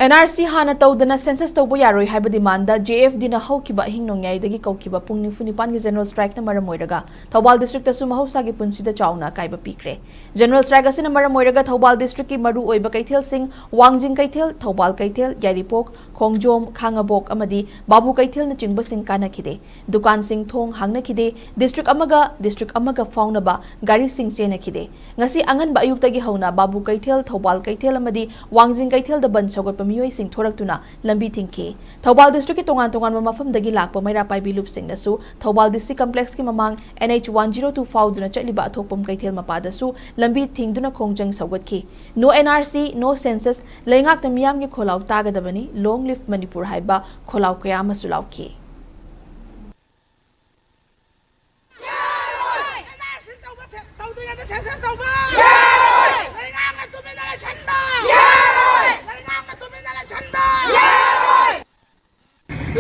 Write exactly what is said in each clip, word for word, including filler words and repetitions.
And R C ꯍꯥꯟꯅ ꯇꯧꯗꯅ census ꯇꯧꯕ ꯌꯥꯔꯣꯏ ꯍꯥꯏꯕ ꯗꯤꯃꯥꯟꯗ ꯖꯦ ꯑꯦꯐ ꯗꯤꯅ ꯍꯧꯈꯤꯕ ꯑꯍꯤꯡ ꯅꯣꯡꯌꯥꯏꯗꯒꯤ ꯀꯧꯈꯤꯕ ꯄꯨꯡ ꯅꯤꯐꯨ ꯅꯤꯄꯥꯟꯒꯤ ꯖꯦꯅꯔꯦꯜ ꯁ꯭ꯇ꯭ꯔꯥꯏꯛꯅ ꯃꯔꯝ ꯑꯣꯏꯔꯒ ꯊꯧꯕꯥꯜ ꯗꯤꯁꯇ꯭ꯔꯤꯛꯇꯁꯨ ꯃꯍꯧꯁꯥꯒꯤ ꯄꯨꯟꯁꯤꯗ ꯆꯥꯎꯅ ꯑꯀꯥꯏꯕ ꯄꯤꯈ꯭ꯔꯦ꯫ ꯖꯦꯅꯔꯦꯜ ꯁ꯭ꯇ꯭ꯔꯥꯏꯛ ꯑꯁꯤꯅ ꯃꯔꯝ ꯑꯣꯏꯔꯒ ꯊꯧꯕꯥꯜ ꯗꯤꯁꯇ꯭ꯔꯤꯛꯀꯤ ꯃꯔꯨ ꯑꯣꯏꯕ ꯀꯩꯊꯦꯜꯁꯤꯡ ꯋꯥꯡꯖꯤꯡ ꯀꯩꯊꯦꯜ, ꯊꯧꯕꯥꯜ ꯀꯩꯊꯦꯜ, ꯌꯥꯏꯔꯤꯄꯣꯛ, ꯈꯣꯡꯖꯣꯝ, ꯈꯥꯉꯕꯣꯛ ꯑꯃꯗꯤ ꯕꯥꯕꯨ ꯀꯩꯊꯦꯜꯅꯆꯤꯡꯕꯁꯤꯡ ꯀꯥꯟꯅꯈꯤꯗꯦ꯫ ꯗꯨꯀꯥꯟꯁꯤꯡ ꯊꯣꯡ ꯍꯥꯡꯅꯈꯤꯗꯦ꯫ ꯗꯤꯁꯇ꯭ꯔꯤꯛ ꯑꯃꯒ ꯗꯤꯁꯇ꯭ꯔꯤꯛ ꯑꯃꯒ ꯐꯥꯎꯅꯕ ꯒꯥꯔꯤꯁꯤꯡ ꯆꯦꯟꯅꯈꯤꯗꯦ꯫ ꯉꯁꯤ ꯑꯉꯟꯕ ꯑꯌꯨꯛꯇꯒꯤ ꯍꯧꯅ ꯕꯥꯕꯨ ꯀꯩꯊꯦꯜ, ꯊꯧꯕꯥꯜ ꯀꯩꯊꯦꯜ ꯑꯃꯗꯤ ꯋꯥꯡꯖꯤꯡ ꯀꯩꯊꯦꯜꯗ ꯕꯟ ꯁꯧꯒꯠꯄ ꯃꯤꯑꯣꯏꯁꯤꯡ ꯊꯣꯔꯛꯇꯨꯅ ꯂꯝꯕꯤ ꯊꯤꯡꯈꯤ꯫ ꯊꯧꯕꯥꯜ ꯗꯤꯁꯇ꯭ꯔꯤꯛꯀꯤ ꯇꯣꯉꯥꯟ ꯇꯣꯉꯥꯟꯕ ꯃꯐꯝꯗꯒꯤ ꯂꯥꯛꯄ ꯃꯩꯔꯥ ꯄꯥꯏꯕꯤ ꯂꯨꯞꯁꯤꯡꯅꯁꯨ ꯊꯧꯕꯥꯜ ꯗꯤ ꯁꯤ ꯀꯝꯄ꯭ꯂꯦꯛꯁꯀꯤ ꯃꯃꯥꯡ N H one zero two ꯐꯥꯎꯗꯨꯅ ꯆꯠꯂꯤꯕ ꯑꯊꯣꯛꯄꯝ ꯀꯩꯊꯦꯜ ꯃꯄꯥꯗꯁꯨ ꯂꯝꯕꯤ ꯊꯤꯡꯗꯨꯅ ꯈꯣꯡꯖꯪ ꯁꯧꯒꯠꯈꯤ꯫ "No N R C, no census, ꯂꯩꯉꯥꯛꯅ ꯃꯤꯌꯥꯝꯒꯤ ꯈꯣꯜꯂꯥꯎ ꯇꯥꯒꯗꯕꯅꯤ, Long live Manipur" ꯍꯥꯏꯕ ꯈꯣꯜꯂꯥꯎ ꯀꯌꯥ ꯑꯃꯁꯨ ꯂꯥꯎꯈꯤ꯫ ꯇꯧꯗ꯭ꯔꯤꯉꯩꯗ ꯁꯦꯟꯁꯁ ꯇꯧꯕ! ꯂꯩꯉꯥꯛꯅ ꯇꯨꯃꯤꯟꯅ ꯂꯩꯁꯟꯕ! ꯂꯩꯉꯥꯛꯅ ꯇꯨꯃꯤꯟꯅ ꯂꯩꯁꯟꯕ!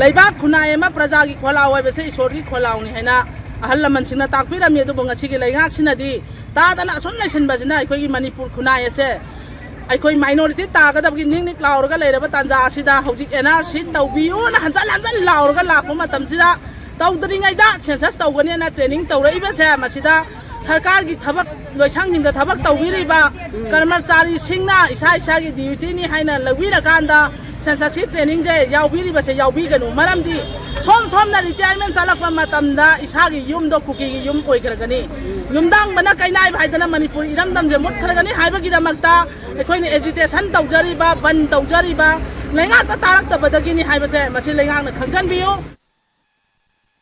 ꯂꯩꯕꯥꯛ ꯈꯨꯟꯅꯥꯏ ꯑꯃ ꯄ꯭ꯔꯖꯥꯒꯤ ꯈꯣꯜꯂꯥꯎ ꯍꯥꯏꯕꯁꯦ ꯏꯁꯣꯔꯒꯤ ꯈꯣꯜꯂꯥꯎꯅꯤ ꯍꯥꯏꯅ ꯑꯍꯜ ꯂꯃꯟꯁꯤꯡꯅ ꯇꯥꯛꯄꯤꯔꯝꯃꯤ꯫ ꯑꯗꯨꯕꯨ ꯉꯁꯤꯒꯤ ꯂꯩꯉꯥꯛꯁꯤꯅꯗꯤ ꯇꯥꯗꯅ ꯑꯁꯨꯝ ꯂꯩꯁꯤꯟꯕꯁꯤꯅ ꯑꯩꯈꯣꯏꯒꯤ ꯃꯅꯤꯄꯨꯔ ꯈꯨꯟꯅꯥꯏ ꯑꯁꯦ ꯑꯩꯈꯣꯏ minority ꯇꯥꯒꯗꯕꯒꯤ ꯅꯤꯛ ꯅꯤꯛ ꯂꯥꯎꯔꯒ ꯂꯩꯔꯕ ꯇꯥꯟꯖꯥ ꯑꯁꯤꯗ ꯍꯧꯖꯤꯛ N R C ꯇꯧꯕꯤꯌꯨꯅ ꯍꯟꯖꯟ ꯍꯟꯖꯟ ꯂꯥꯎꯔꯒ ꯂꯥꯛꯄ ꯃꯇꯝꯁꯤꯗ ꯇꯧꯗ꯭ꯔꯤꯉꯩꯗ ꯁꯦꯟꯁꯁ ꯇꯧꯒꯅꯦꯅ training ꯇꯧꯔꯛꯏꯕꯁꯦ ꯃꯁꯤꯗ ꯁꯔꯀꯥꯔꯒꯤ ꯊꯕꯛ ꯂꯣꯏꯁꯪꯁꯤꯡꯗ ꯊꯕꯛ ꯇꯧꯕꯤꯔꯤꯕ ꯀꯔꯃꯆꯥꯔꯤꯁꯤꯡꯅ ꯏꯁꯥ ꯏꯁꯥꯒꯤ duty ꯅꯤ ꯍꯥꯏꯅ ꯂꯧꯕꯤꯔꯀꯥꯟꯗ ꯁꯦꯟꯁꯁꯀꯤ trainingꯁꯦ ꯌꯥꯎꯕꯤꯔꯤꯕꯁꯦ ꯌꯥꯎꯕꯤꯒꯅꯨ꯫ ꯃꯔꯝꯗꯤ ꯁꯣꯝ ꯁꯣꯝꯅ retirement ꯆꯠꯂꯛꯄ ꯃꯇꯝꯗ ꯏꯁꯥꯒꯤ ꯌꯨꯝꯗꯣ ꯀꯨꯀꯤꯒꯤ ꯌꯨꯝ ꯑꯣꯏꯈ꯭ꯔꯒꯅꯤ꯫ ꯌꯨꯝꯗꯥꯡꯕꯅ ꯀꯩꯅꯥꯏꯕ ꯍꯥꯏꯗꯅ ꯃꯅꯤꯄꯨꯔ ꯏꯔꯝꯗꯝꯁꯦ ꯃꯨꯠꯈ꯭ꯔꯒꯅꯤ ꯍꯥꯏꯕꯒꯤꯗꯃꯛꯇ ꯑꯩꯈꯣꯏꯅ agitation ꯇꯧꯖꯔꯤꯕ, ꯕꯟ ꯇꯧꯖꯔꯤꯕ ꯂꯩꯉꯥꯛꯇ ꯇꯥꯔꯛꯇꯕꯗꯒꯤꯅꯤ ꯍꯥꯏꯕꯁꯦ ꯃꯁꯤ ꯂꯩꯉꯥꯛꯅ ꯈꯪꯖꯟꯕꯤꯌꯨ꯫